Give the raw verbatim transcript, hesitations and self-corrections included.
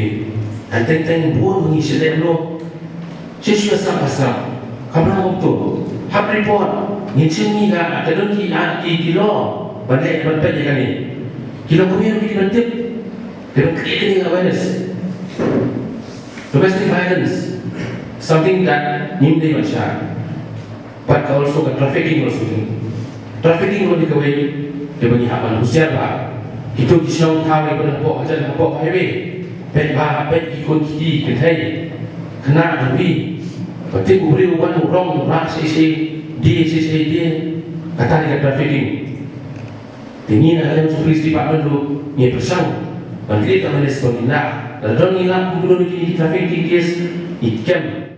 phi. Hynrei teng bun ngi shu leh mluh. Shu shu sngap sngap. Khamtam kumto. Hap report. Ngin shim ngi ka, ka don ki, ah, ki, ki law ban leh, ban peit ïa kane. Ki law kumne ki ban tip. Ki ban create kane awareness. Domestic violence, something that ngim dei ban shah. But also ka trafficking also. Trafficking ruh dei kawei kaba ngi hap ban husiar bha. Kito ki shnong thaw kiba don hapoh hajan, hapoh highway, peit bha, peit ki khun ki kti kynthei, khynnah lynti. Ba tip u briew u wan u rong u rah shisha, die shisha die, kata dei ka trafficking. Te ngi na ka liang jong Police Department ruh ngi pyrshang ban create awareness ba ngi lah, lada don ngi lap kum don kine ki trafficking case, ngi kem